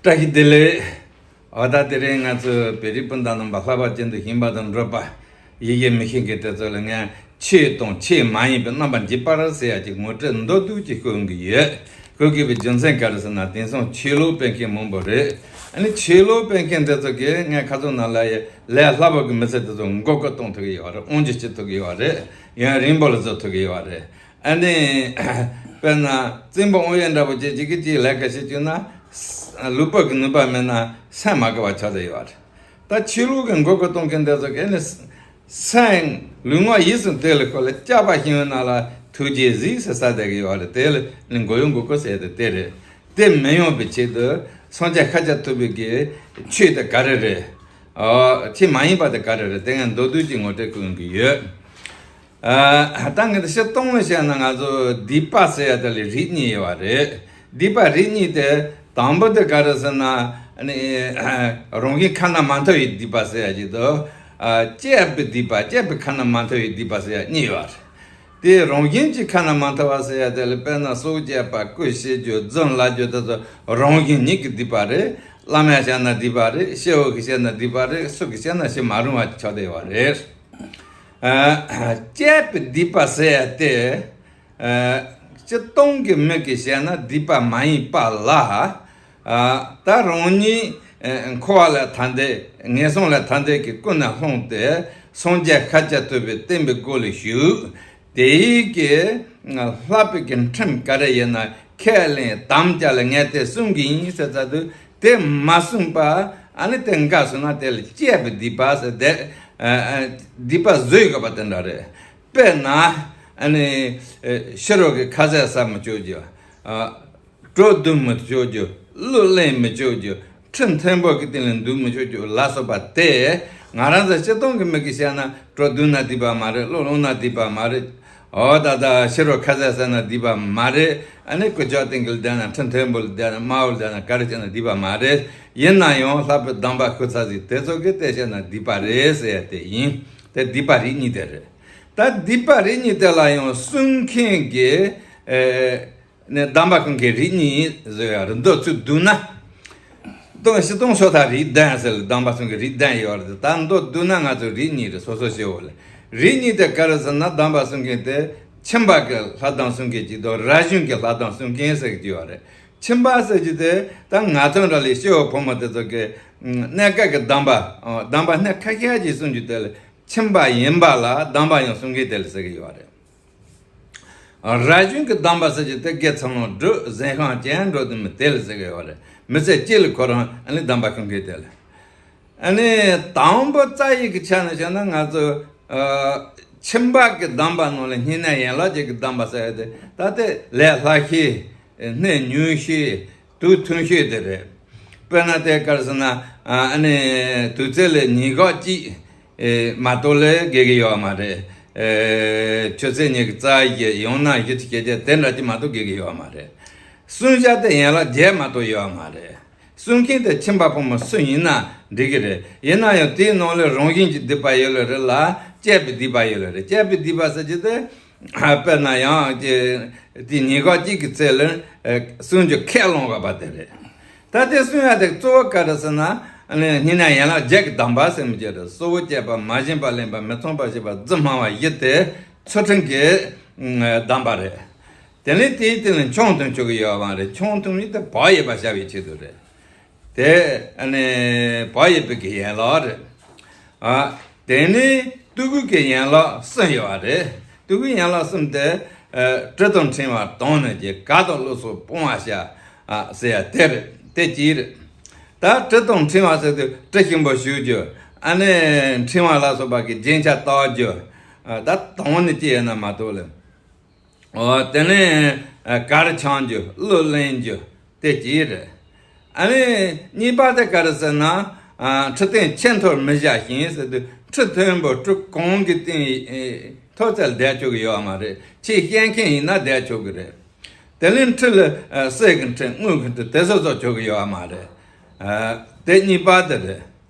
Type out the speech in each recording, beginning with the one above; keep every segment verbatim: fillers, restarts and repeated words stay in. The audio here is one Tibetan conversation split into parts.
བཀྲ་ཤིས་བདེ་ལེགས། འོ་ད་དེ་རིང་ང་ཚོས་བོད་རིགས་སྤུན་ཟླ་རྣམ་པ་ལྷག་པར་ཅན་དུ་ཞིང་པ་དང་འབྲོག་པ། ཡི་གེ་མི་ཤེས་མཁན་དེ་ཚོ་ལ་ངས་ཆོས་དང་ཆོས་མ་ཡིན་པའི་རྣམ་པར་འབྱེད་པ་ཟེར་ཡ་ཅིག་ངོ་སྤྲོད་མདོར་བསྡུས་ཅིག་ཞུ་གི་ཡོད། ཞུ་དགོས་པའི་རྒྱུ་མཚན་ག་རེ་ཟེར་ན། དེང་སང་ཆོས་ལུགས་སྤེལ་མཁན་མང་པོ་རེད། ཨ་ནི་ཆོས་ལུགས་སྤེལ་མཁན་དེ་ཚོ་གིས་ངས་ཁ་སང་ནང་ལ་ཡི་ལས་སླ་པོ་གི་མི་ཚེ་དེ་ཚོ་མགོ་སྐོར་གཏོང་ཐུབ་ཀྱི་ཡོད་རེད། དབང་སྒྱུར་བྱེད་ཐུབ་ཀྱི་ཡོད་རེད། ཡུན་རིང་པོ་ལ་བཟོ་ཐུབ་ཀྱི་ཡོད་རེད། ཨ་ནི། དཔེར་ན། བཙུན་པ་དབང་ཡོད་འདྲ་པོ་ཅིག་ཅིག་གིས་ཅིག་ལས་ཀ་བྱེད་བཅུག་ན། ལུས་པོ་གི་ནུས་པ་མེད་ན་སེམས་མ་དགའ་བ་ཆགས་བསྡད་ཡོད་རེད། ད་ཆོས་ལུགས་ཀྱི་མགོ་སྐོར་གཏོང་མཁན་དེ་ཚོ་གིས་ནི། སེམས་ལུས་ངག་ཡིད་གསུམ་དེ་ལ་ཁོ་ལ་སྐྱབས་པ་ཞིག་ཡོད་ན་ལ་ཐུགས་རྗེས་གཟིགས་ཟེར་ས་བསྡད་ཀྱི་ཡོད་རེད། དེ་ལ་ནི་མགོ་གཡོག་མགོ་སྐོར་ཟེར་དེ་དེ་རེད། དེ་མི་ཡོང་བའི་ཆེད་དུ་སངས་རྒྱས་ཤཱཀྱ་ཐུབ་པའི་གི་ཆོས་དེ་ག་རེ་རེད། ཨོ། ཆོས་མ་ཡིན་པ་དེ་ག་རེ་རེད། དེ་ངས་མདོར་བསྡུས་ཀྱི་ངོ་སྤྲོད་ཞུ་གི་ཡོད། ཨ། ད་ངས་དེ་སྤྱིར་བཏང་ལ་བཤད་ན་ང་ཚོ་སྡིག་པ་ཟེར་ཡ་དེ་ལ་རིགས་གཉིས་ཡོད་པ་རེད། སྡིག་པ་རིགས་གཉིས་དེ། དང་པོ་དེ་ག་རེ་ཟེར་ན། ཨ་ནི། རང་བཞིན་ཁ་ན་མ་ཐོ་བའི་སྡིག་པ་ཟེར་ཡ་ཅིག་དང་། ཨ། བཅས་པའི་སྡིག་པ། བཅས་པའི་ཁ་ན་མ་ཐོ་བའི་སྡིག་པ་ཟེར་ཡ་གཉིས་ཡོད་པ་རེད། དེ་རང་བཞིན་གྱི་ཁ་ན་མ་ཐོ་བ་ཟེར་ཡ་དེ་ལ་དཔེར་ན་སྲོག་བཅད་པ། རྐུ་བྱེད་རྒྱུ། རྫུན་ལབ་རྒྱུ་དེ་ཚོ་རང་བཞིན་ཉིད་ཀྱི་སྡིག་པ་རེད། བླ་མས་བཤད་ན་སྡིག་པ་རེད། སྐྱེ་བོ་གིས་བཤད་ན་སྡིག་པ་རེད། སུ་གིས་བཤད་ན་བྱེད་མ་རུང་བ་ཆགས་བསྡད་ཡོད་པ་རེད། ཨ། བཅས་པའི་སྡིག་པ་ཟེར་ཡ་དེ། ཨ། སྤྱིར་བཏང་གི་མི་གིས་བཤད་ན་སྡིག་པ་མ་ཡིན་པ་ལ། ཨ། ད་རང་ཉིད། ཨ། འཁོར་བ་ལས་ཐར་འདོད། ངན་སོང་ལས་ཐར་འདོད་ཀྱི་ཀུན་ནས་བསླངས་ཏེ་སངས་རྒྱས་ཤཱཀྱ་ཐུབ་པའི་བསྟན་པའི་སྒོ་ལ་ཞུགས། དེ་ཡི་གི་ལྷག་པའི་གི་ཁྲིམས་ག་རེ་ཡིན་ན་ཁས་ལེན་དམ་བཅའ་ལ་ངས་དེ་སྲུང་གི་ཡིན་ཟེར་ཚར་དུས། དེ་མ་སྲུང་པ། ཨ་ནི་དེ་འགལ་སོང་ན་དེ་ལ་བཅས་པའི་སྡིག་པ་ཟེར་དེ། ཨ། ཨ། སྡིག་པ་བཟོ་དགོས་པ་དེ་འདྲ་རེད། དཔེར་ན། ཨ་ནི། ཨ། ཕྱི་རོལ་གྱི་ཁ་ཟས་ཟ་མི་བཅུག་རྒྱུ། ཨ། གྲོ་བསྡུ་མི་བཅུག་རྒྱུ། གླུ་ལེན་མི་བཅུག་རྒྱུ། ཁྲི་མཐོན་པོ་གི་སྟེང་ལ་འདུག་མི་བཅུག་རྒྱུ་ལ་སོགས་པ་དེ། ང་རང་ཚོ་སྤྱིར་བཏང་གི་མི་གིས་བཤད་ན་གྲོ་བསྡུ་ན་སྡིག་པ་མ་རེད། གླུ་ལེན་ན་སྡིག་པ་མ་རེད། འོ་ད་ད་ཕྱི་རོལ་ཁ་ཟས་ཟ་ན་སྡིག་པ་མ་རེད། ཨ་ནི་སྐུ་ཅོག་སྟེང་གི་ལ་བསྡད་ན། ཁྲི་མཐོན་པོ་ལ་བསྡད་ན། དམའ་བོ་ལ་བསྡད་ན། ག་རེ་བྱས་ན་སྡིག་པ་མ་རེད། ཡིན་ན་ཡང་ལྷག་པའི་སྡོམ་པ་ཞུ་ཚར་ཟིག་དེ་ཚོ་གིས་དེ་བཤད་ན་སྡིག་པ་རེད་ཟེར་ཡ་དེ་ཡིན། དེ་སྡིག་པ་རིགས་གཉིས་དེ་རེད། ད་སྡིག་པ་རིགས་གཉིས་དེ་ལ་ཡང་སྲུང་མཁན་གྱི། ཨེ། ནས་སྡོམ་པ་ཞུ་མཁན་རིགས་གཉིས་བཟོས་ཡ་རེད། མདོར་ཚུར་བསྡུ་ན། སྟོང་། སྤྱིར་བཏང་སོ་ཐར་རིགས་ལྡན་ཟེར་ལ་སྡོམ་པ་སྲུང་མཁན་རིགས་ལྡན་ཡོད་རེད། ད་མདོར་བསྡུ་ན་ང་ཚོ་རིགས་གཉིས་རེད། སོ་སོ་སྐྱེ་བོ་ལ། རིགས་གཉིས་དེ་ག་རེ་ཟེར་ན། སྡོམ་པ་སྲུང་མཁན་དེ་ཁྱིམ་པ་གི་ལྷ་སྡོམ་སྲུང་མཁན་གཅིག་དང་། རབ་བྱུང་གི་ལྷ་སྡོམ་སྲུང་མཁན་ཟེར་གྱི་ཡོད་རེད། ཁྱིམ་པ་ཟེར་རྒྱུ་དེ་ད་ང་ཚོ་འདྲ་ལས་སྐྱེ་བོ་ཕོ་མོ་དེ་ཚོ་གི་གནས་སྐབས་ཀྱི་སྡོམ་པ། སྡོམ་པ་སྣ་ཁ་ཤས་ཅིག་སྲུང་རྒྱུ་དེ་ལ་ཁྱིམ་པ་ཡིན་པ་ལ་སྡོམ་པ་ཡང་སྲུང་མཁན་དེ་ལ་ཟེར་གྱི་ཡོད་རེད། རབ་བྱུང་གི་སྡོམ་པ་ཟེར་རྒྱུ་དེ་དགེ་ཚུལ་སློང་སྒྲུབ། གཟན་ཤམ་བཅས་འགྲོ་དུས་མི་དེ་ལ་ཟེར་གྱི་ཡོད་རེད། མི་ཚེ་གཅིག་ལ་ཁོ་རང་ཨ་ནི་སྡོམ་པ་སྲུང་མཁན་དེ་ལ། ཨ་ནི་དང་པོ་རྩ་བའི་གི་ཆ་ནས་བཤད་ན་ང་ཚོ། ཨ། ཁྱིམ་པ་གི་སྡོམ་པ་ནང་ལ་བསྙེན་གནས་ཡན་ལག་བརྒྱད་ཀྱི་སྡོམ་པ་ཟེར་ཡ་དེ། ད་དེ་ལས་སླ་ཤོས། གནས་ཉུང་ཤོས། དུས་ཐུང་ཤོས་དེ་རེད། དཔེར་ན་དེ་ག་རེ་ཟེར་ན། ཨ་ནི་དུས་ཚོད་ལ་ཉིན་གུང་གཅིག་མ་གཏོགས་ལས་དགོས་ཀྱི་ཡོད་མ་རེད། ཨེ། ཆུ་ཚོད་གཉིས་ཀྱི་རྩ་བཞི། ཡང་ན་བཞི་དང་ཕྱེད་ཀ་དེ་འདྲ་ཅིག་མ་གཏོགས་དགོས་ཀྱི་ཡོད་མ་རེད། སྲུང་བྱ་དེ་ཡན་ལག་བརྒྱད་མ་གཏོགས་ཡོད་མ་རེད། སྲུང་མཁན་དེ་ཁྱིམ་པ་ཕོ་མོ་སུ་ཡིན་ན་འགྲིག་གི་རེད། ཡིན་ན་ཡང་དེའི་ནང་ལས་རང་བཞིན་གྱི་སྡིག་པ་ཡོད་ལེ་རེད་ལ། བཅས་པའི་སྡིག་པ་ཡོད་ལེ་རེད། བཅས་པའི་སྡིག་པ་ཟེར་རྒྱུ་དེ། དཔེར་ན་ཡང་དེ་ཉིན་གུང་གཅིག་གི་ཚེ་ལ་སྲུང་རྒྱུ་ཁས་བླངས་དགོས་པ་དེ་རེད། ད་དེ་སྲུང་ཡ་དེ་གཙོ་བོ་ག་རེ་ཟེར་ན། བསྙེན་གནས་ཡན་ལག་བརྒྱད་ཀྱི་སྡོམ་པ་ཟེར་མི་བྱེད་རེད། གསོལ་བ་བཅས་པ། མ་བྱིན་པ་ལེན་པ། མི་ཚངས་པར་སྤྱོད་པ། རྫུན་སྨྲ་བ་བཞི་དེ་ཚུལ་ཁྲིམས་ཀྱི་སྡོམ་པ་རེད། དེ་ནས་དེའི་སྟེང་ལ་ཆང་འཐུང་ཆོག་གི་ཡོད་མ་རེད། ཆང་འཐུང་ཡས་དེ་བག་ཡོད་པ་བྱ་བའི་ཆེད་དུ་རེད། དེ་ཨ་ནི་བག་ཡོད་པའི་གི་ཡན་ལག་རེད། ཨ། དེ་ནས་ལྟོ་གོས་ཀྱི་ཡན་ལག་གསུམ་ཡོད་པ་རེད། ལྟོ་གོས་ཡན་ལག་གསུམ་དེ། ཨ། དྲི་དང་ཕྲེང་བ་དང་ནི་བཅས། གར་དང་གློ་སོགས་སྤོང་བར་བྱ། ཨ། ཟེར་ཡ་དེ་རེད། དེ་གཅིག་རེད། ད་དྲི་དང་ཕྲེང་བ་ཟེར་དུས་དྲི་ཞིམ་པོ་བྱུག་རྒྱུ། ཨ་ནི་ཕྲེང་བ་ལ་སོགས་པ་གི་རྒྱན་ཆ་བཏགས་རྒྱུ། ཨ། ད་དང་ནི་བཅས་ཡོད་ན་མ་གཏོགས་ལ། འོ། དེ་ནས་གར་འཆང་རྒྱུ། གླུ་ལེན་རྒྱུ། དེ་གཅིག་རེད། ཨ་ནི་གཉིས་པ་དེ་ག་རེ་ཟེར་ན། ཨ། ཁྲི་སྟེང་ཆེ་མཐོར་མི་བཞག་ཞིང་ཟེར་དུས། ཁྲི་མཐོན་པོ་ཁྲི་གང་གི་སྟེང་མཐོ་ཚད་བསྡད་ཆོག་གི་ཡོད་མ་རེད། ཆེས་བཤད་མཁན་ཡིན་ན་བསྡད་ཆོག་གི་རེད། དེ་ནས་ཁྲི་ལ། ཨ། གསེར་གྱི་ཁྲི། དངུལ་གྱི་ཁྲི་དེ་ཚོ་བཟོ་ཆོག་གི་ཡོད་མ་རེད། ཨ། དེ་གཉིས་པ་དེ་རེད།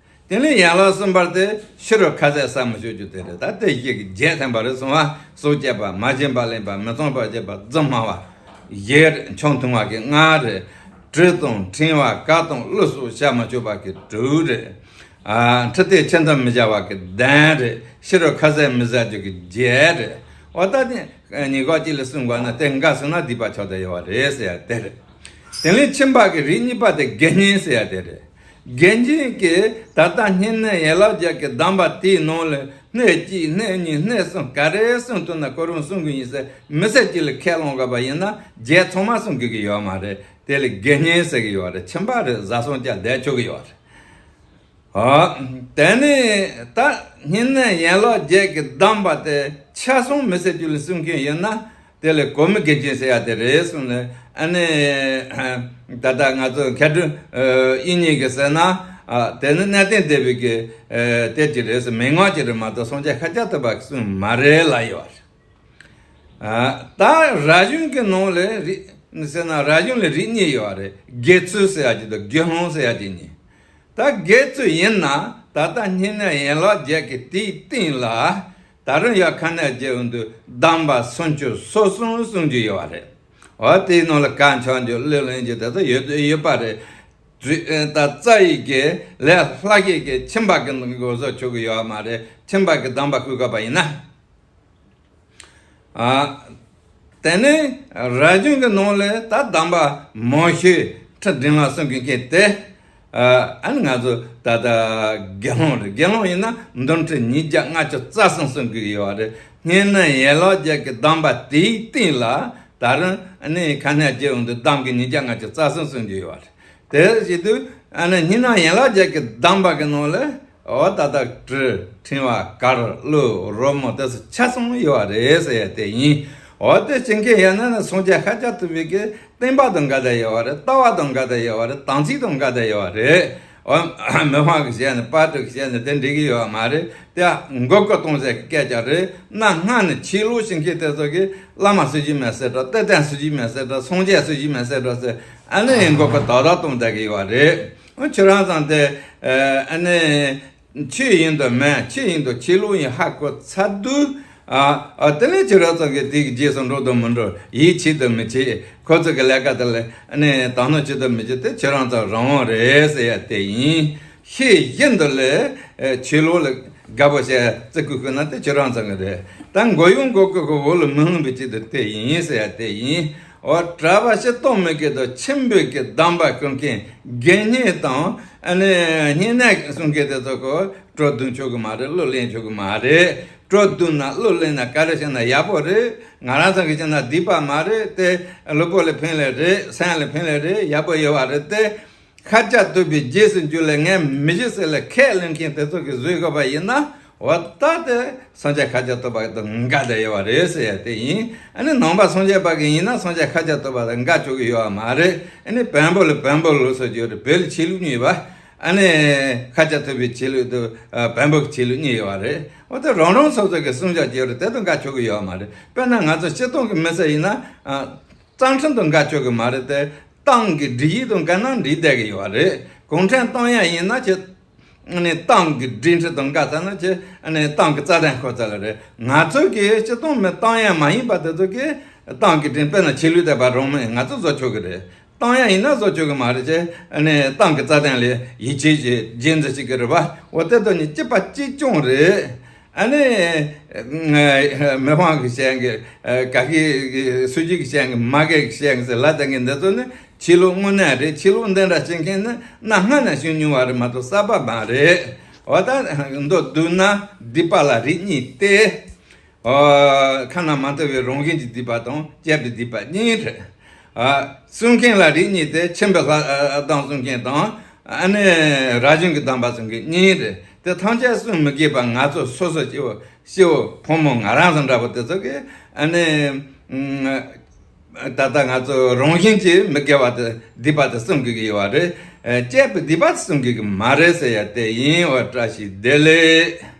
དེ་ནས་ཡན་ལག་གསུམ་པར་དེ་ཕྱི་རོལ་ཁ་ཟས་ཟ་མི་ཆོག་རྒྱུ་དེ་རེད། ད་དེ་བཞི་གི་བརྒྱད་ཐོན་པ་རེད་སོང་བ། སྲོག་བཅད་པ། མ་བྱིན་པ་ལེན་པ། མི་ཚངས་པར་སྤྱོད་པ། རྫུན་སྨྲ་བ་བཞི་རེད། ཆང་འཐུང་བ་གི་ལྔ་རེད། གྲི་དང་ཕྲེང་བ་གར་དང་གླུ་སོགས་བྱ་མི་ཆོག་པ་གི་དྲུག་རེད། ཨ། འཕྲུལ་རྟའི་ཆེ་འདོན་མི་བྱ་བ་གི་གདན་རེད། ཕྱི་རུ་ཁ་ཟས་མི་ཟ་རྒྱུ་གི་བརྒྱད་རེད། འོ་ད་དེ་ཉེན་ཁ་ཅིག་ལ་སྲུང་དགོས་ན་དེ་འགལ་སོང་ན་སྡིག་པ་ཆགས་བསྡད་ཡོད་པ་རེད་ཟེར་ཡ་དེ་རེད། དེ་ལས་ཁྱིམ་པ་གི་རིགས་གཉིས་པ་དེ་དགེ་བསྙེན་ཟེར་ཡ་དེ་རེད། དགེ་བསྙེན་གྱིས་ད་ལྟ་བསྙེན་གནས་ཡན་ལག་བརྒྱད་ཀྱི་གདམས་པ་དེའི་ནང་ལ་སྣོད་གཅིག་སྣོད་གཉིས་སྣོད་གསུམ་ག་རེ་གསུང་ཐུབ་ན་ཁོ་རང་གསུང་གི་ཡིན་ཟེར་མི་ཚེ་གཅིག་ལ་ཁས་བླངས་དགོས་པ་ཡིན་ན་བརྒྱད་ཚང་མ་གསུང་དགོས་ཀྱི་ཡོད་མ་རེད། དེ་ལ་དགེ་བསྙེན་ཟེར་གྱི་ཡོད་རེད། ཁྱིམ་པ་རེད། བཟའ་ཚང་བཅས་བསྡད་ཆོག་གི་ཡོད་རེད། ཨ། དེ་ནས་ད་བསྙེན་གནས་ཡན་ལག་བརྒྱད་ཀྱི་གདམས་པ་དེ་ཆ་ཚང་མི་ཚེ་གཅིག་ལ་གསུང་མཁན་ཡོད་ན། དེ་ལ་གོ་མི་དགེ་བསྙེན་ཟེར་ཡ་དེ་རེད་གསུངས་ནས། ཨ་ནི་ད་ལྟ་ང་ཚོ་མཁས་གྲུབ་དབྱིག་གཉེན་གྱིས་ཟེར་ན། ཨ། དེ་ནི་གནས་བརྟན་སྡེ་པའི་གི། ཨ། དེ་ཅིག་རེད་ཟེར། མན་ངག་ཅིག་རེད་མ་གཏོགས་སངས་རྒྱས་ཤཱཀྱ་ཐུབ་པ་གསུངས་མ་རེད་ལབ་ཡོད་རེད། ཨ། ད་རབ་བྱུང་གི་ནང་ལ་རིགས་ཟེར་ན་རབ་བྱུང་ལ་རིགས་གཉིས་ཡོད་རེད། དགེ་ཚུལ་ཟེར་ཡ་གཅིག་དང་དགེ་སློང་ཟེར་ཡ་གཅིག་གཉིས། ད་དགེ་ཚུལ་ཡིན་ན་ད་ལྟ་བསྙེན་གནས་ཡན་ལག་བརྒྱད་ཀྱི་དེའི་སྟེང་ལ། ད་རུང་ཡང་ཁ་ནས་རྒྱལ་བ་འདུལ་གདམས་པ་སུམ་ཅུ་སོ་གསུམ་གསུང་རྒྱུ་ཡོད་པ་རེད། འོ་དེའི་ནང་ལ་གར་འཆམ་རྒྱུ་གླུ་ལེན་རྒྱུ་དེ་ཚོ་ཡོད་ཡོད་པ་རེད། ད་རྩ་བའི་གི་ལས་ལྷག་ཤོས་ཀྱི་ཁྱིམ་པ་གི་ནང་གི་འགོ་བཟོ་ཆོག་གི་ཡོད་མ་རེད། ཁྱིམ་པ་གི་གདམས་པ་བསྐུལ་དགོས་པ་ཡིན་ན། ཨ། དེ་ནས་རབ་བྱུང་གི་ནང་ལ་ད་གདམས་པ་མང་ཤོས་ཁྲི་འབྲིང་བ་གསུང་གི་མཁན་དེ། ཨ། ཨ་ནི་ང་ཚོ་ད་ལྟ་དགེ་སློང་རེད། དགེ་སློང་ཡིན་ན་འདོན་ཁྲི་ཉིས་བརྒྱ་ལྔ་བཅུ་རྩ་གསུམ་གསུང་གི་ཡོད་རེད། བསྙེན་གནས་ཡན་ལག་བརྒྱད་ཀྱི་གདམས་པ་དེའི་སྟེང་ལ་ད་རུང་ཨ་ནི་ཁ་ནས་རྒྱལ་བ་འདུལ་གདམས་ཀྱི་ཉིས་བརྒྱ་ལྔ་བཅུ་རྩ་གསུམ་གསུང་གི་ཡོད་རེད། དེ་བྱེད་དུས་ཨ་ནི་བསྙེན་གནས་ཡན་ལག་བརྒྱད་ཀྱི་གདམས་པ་གི་ནང་ལ། འོ་ད་ལྟ་གྲི་ཕྲེང་བ་གར་གླུ་རོལ་མོ་དེ་ཚོ་ཆ་ཚང་ཡོད་པ་རེད་ཟེར་ཡ་དེ་ཡིན། འོ་དེ་བྱེད་མཁན་ཡིན་ན་ནི་སངས་རྒྱས་ཤཱཀྱ་ཐུབ་པའི་གི་བསྟན་པ་དང་འགལ་བསྡད་ཡོད་པ་རེད། ལྟ་བ་དང་འགལ་བསྡད་ཡོད་པ་རེད། དམ་ཚིག་དང་འགལ་བསྡད་ཡོད་པ་རེད། འོ་མི་ཕམ་གྱིས་བཤད་ནས་པར་དུ་བཤད་ནས་དེ་འགྲིག་གི་ཡོད་པ་མ་རེད། དེ་མགོ་སྐོར་གཏོང་ཟེར་གི་སྐད་ཆ་རེད། གནའ་སྔ་ནས་ཆོས་ལུགས་བྱེད་མཁན་དེ་ཚོ་གིས་བླ་མ་སྲོལ་རྒྱུན་མེད་ཟེར་འགྲོ། གཏེར་སྟོན་སྲོལ་རྒྱུན་མེད་ཟེར་འགྲོ། སངས་རྒྱས་སྲོལ་རྒྱུན་མེད་ཟེར་འགྲོ་ཟེར། ཨ་ནི་མགོ་སྐོར་དོག་དོག་གཏོང་བསྡད་གི་ཡོད་པ་རེད། ཁྱོད་རང་ཚང་དེ། ཨ་ནི། ཆོས་ཡིན་དང་མིན། ཆོས་ཡིན་དང་ཆོས་ལུགས་ཡིན་ཧ་གོ་ཚར་དུས། ཨ། ཨ། དེ་ལས་ཁྱོད་རང་ཚོ་གི་དེ་གི་རྗེས་སུ་འགྲོ་དང་མི་འགྲོ། ཡིད་ཆེས་དང་མི་ཆེས། ཁོ་ཚོ་གི་ལས་ཀ་དེ་ལ་ཨ་ནི་དང་ནོ་བྱེད་དང་མི་བྱེད་དེ་ཁྱོད་རང་ཚོ་རང་དབང་རེད་ཟེར་ཡ་དེ་ཡིན། ཤེས་བཞིན་དུ་ལས་ཆོས་ལུགས་ལ་དགའ་པོ་བྱས་བརྩི་བཀུར་ཞུས་ན་དེ་ཁྱོད་རང་ཚོ་གི་རེད། ད་མགོ་གཡོག་མགོ་སྐོར་གི་འོག་ལ་མི་ལྷུང་བའི་ཆེད་དུ་དེ་ཡིན་ཟེར་ཡ་དེ་ཡིན། འོ་གྲྭ་པ་སྤྱིར་བཏང་མི་སྐད་དུ་ཁྱིམ་པའི་གི་གདམས་པ་བསྐུལ་མཁན་དགེ་བསྙེན་དང་ཨ་ནི་བསྙེན་གནས་གསུང་མཁན་དེ་ཚོ་གོ་སྒྲོ་བསྡུ་ཆོག་གི་མ་རེད། གླུ་ལེན་ཆོག་གི་མ་རེད། སྒྲོ་བསྡུ་ན་གླུ་ལེན་ན་ག་རེ་བྱས་ན་ཡག་པོ་རེད། ང་རང་ཚོ་གི་བྱས་ན་སྡིག་པ་མ་རེད་དེ། ལུས་པོ་ལ་ཕན་ལས་རེད། སེམས་ལ་ཕན་ལས་རེད། ཡག་པོ་ཡོད་པ་རེད་དེ། ཤཱཀྱ་ཐུབ་པའི་རྗེས་སུ་འཇུག་ལས་ངས་མི་བྱེད་ཟེར་ལས་ཁས་ལེན་མཁན་དེ་ཚོ་གིས་བཟོས་དགོས་པ་ཡིན་ན། འོ་ད་དེ་སངས་རྒྱས་ཤཱཀྱ་ཐུབ་པ་དང་འགལ་བསྡད་ཡོད་པ་རེད་ཟེར་ཡ་དེ་ཡིན། ཨ་ནི་ནང་པ་སངས་རྒྱས་པ་གི་ཡིན་ན་སངས་རྒྱས་ཤཱཀྱ་ཐུབ་པ་དང་འགལ་ཆོག་གི་ཡོད་པ་མ་རེད། ཨ་ནི་བོན་པོ་ལ་བོན་པོ་ལུགས་སྲོལ་ཡོད་རེད། བོད་ལ་ཆོས་ལུགས་གཉིས་པ། ཨ་ནི་ཤཱཀྱ་ཐུབ་པའི་ཆོས་ལུགས་དང་བོན་པོ་གི་ཆོས་ལུགས་གཉིས་ཡོད་པ་རེད། འོ་དེ་རང་རང་སོ་སོ་གི་གསུང་བྱ་ཡོད་རེད། དེ་དང་འགལ་ཆོག་གི་ཡོད་པ་མ་རེད། དཔེར་ན་ང་ཚོ་སྤྱིར་བཏང་གི་མི་སེར་ཡིན་ན། རྩ་ཁྲིམས་དང་འགལ་ཆོག་གི་མ་རེད་དེ། ཏང་གི་སྒྲིག་གཞི་དང་འགལ་ན་འགྲིག་བསྡད་ཀྱི་ཡོད་རེད། གུང་ཁྲན་ཏང་ཡོན་ཡིན་ན་ཁྱེད། ཨ་ནི་ཏང་གི་སྒྲིག་ཁྲིམས་དང་འགལ་ཚར་ན་ཁྱེད། ཨ་ནི་ཏང་གི་རྩ་དོན་འཁོར་ཚར་ལ་རེད། ང་ཚོ་གི་སྤྱིར་བཏང་མི་ཏང་ཡོན་མ་ཡིན་པ་དེ་ཚོ་གི་ཏང་གི་སྒྲིག་དཔེར་ན་ཆོས་ལུགས་དད་པ་རང་མོས་ང་ཚོ་བཟོ་ཆོག་གི་རེད། ཏང་ཡོན་ཡིན་ན་བཟོ་ཆོག་གི་མ་རེད་ཅེས། ཨ་ནི་ཏང་གི་རྩ་དོན་ལ་ཡིད་ཆེས་ཀྱི་རྗེས་འཛིན་བྱེད་ཀྱི་རེད་པ། འོ་དེ་དོན་གཉིས་གཅིག་པ་གཅིག་རྐྱང་རེད། ཨ་ནི། མི་ཕམ་གྱིས་བཤད་མཁན། ག་གི་སྲོལ་རྒྱུན་གྱིས་བཤད་མཁན། མ་སྐད་ཀྱིས་བཤད་མཁན་ཟེར་ལབ་བསྡད་མཁན་འདི་ཚོ་ནི་ཆོས་ལུགས་དངོས་གནས་རེད། ཆོས་ལུགས་འདི་འདྲ་བྱེད་མཁན་ནི་གནའ་སྔ་ནས་བྱུང་མྱོང་བ་རེད་མ་གཏོགས་གསར་པ་མ་རེད། འོ་ད་མདོར་བསྡུས་ན་སྡིག་པ་ལ་རིགས་གཉིས་ཏེ། ཨོ། ཁ་ན་མ་ཐོ་བའི་རང་བཞིན་གྱི་སྡིག་པ་དང་བཅས་པའི་སྡིག་པ་གཉིས་རེད། ཨ། གསུང་མཁན་ལ་རིགས་གཉིས་ཏེ། ཁྱིམ་པའི་ལྷ་གདམས་གསུང་མཁན་དང་། ཨ་ནི་རབ་བྱུང་གི་གདམས་པ་གསུང་མཁན་གཉིས་རེད། དེ་ཐམས་ཅད་གསུང་མི་དགོས་པ་ང་ཚོ་སོ་སོ་སྐྱེ་བོ་སྐྱེ་བོ་ཕོ་མོ་ང་རང་ཚོ་འདྲ་པོ་དེ་ཚོ་གིས་ཨ་ནི། ད་ལྟ་ང་ཚོ་རང་བཞིན་གྱིས་མི་དགེ་བ་དེ་སྡིག་པ་དེ་གསུང་དགོས་ཀྱི་ཡོད་པ་རེད། བཅས་པའི་སྡིག་པ་དེ་གསུང་དགོས་ཀྱི་མ་རེད་ཟེར་ཡ་དེ་ཡིན། འོ་བཀྲ་ཤིས་བདེ་ལེགས།